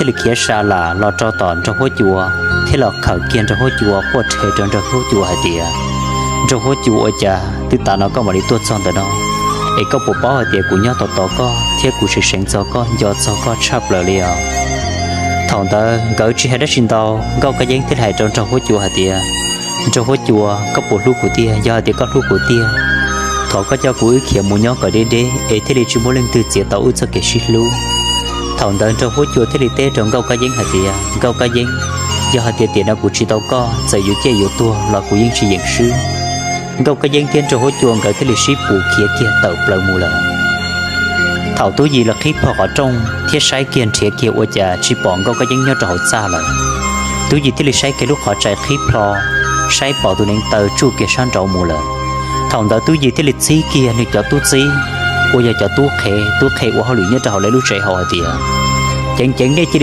thiaj li khiav sa las los rau tom Nraug Huab Cua, thiab los khawm kiag Nraug Huab Cua quaj rhe rau Nraug Huab Cua hais tias, Nraug Huab Cua, ua cas twb tav no koj mam li tuaj txog ntawm no, es koj puas paub hais tias kuv nyob tos tos koj thiab kuv seev seev txog koj, nco txog koj tshaj plaws li os? Thaum ntawd nkawd tsis hais dab tsi ntau, Nkauj Kab Yeeb thiaj li hais rau Nraug Huab Cua hais tias, Nraug Huab Cua, koj puas hlub kuv tiag? Yog hais tias koj hlub kuv tiag, thov koj coj kuv wb khiav mus nyob kom deb deb es thiaj li tsis muaj leej twg txiav tau wb txoj kev sib hlub. Thaum ntawd Nraug Huab Cua thiaj li teb rau Nkauj Kab Yeeb hais tias, Nkauj Kab Yeeb, yog hais tias tiam no kuv tsis tau koj, txawm yuav ciaj yuav tuag los kuv yeej tsis yeem swb. Nkauj Kab Yeeb thiab Nraug Huab Cua nkawd thiaj li sib pus khiav kiag tawm plaws mus lawm. Thaum Tub Yis los qhib plho qhov rooj thiab saib kiag nrhiav kiag ua cas tsis pom Nkauj Kab Yeeb nyob rau hauv txaj lawm. Tub Yis thiaj li saib kiag lub qhov tsai qhib plho, saib pom tus neev taw tsuj kiag sab nraud mus lawm. Thaum ntawd Tub Yis thiaj li txib kiag nws cov tub txib, uas yog cov tub qhe, tub qhe ua hauj lwm nyob rau hauv lawv lub tsev hais tias, Ceev ceev nej cia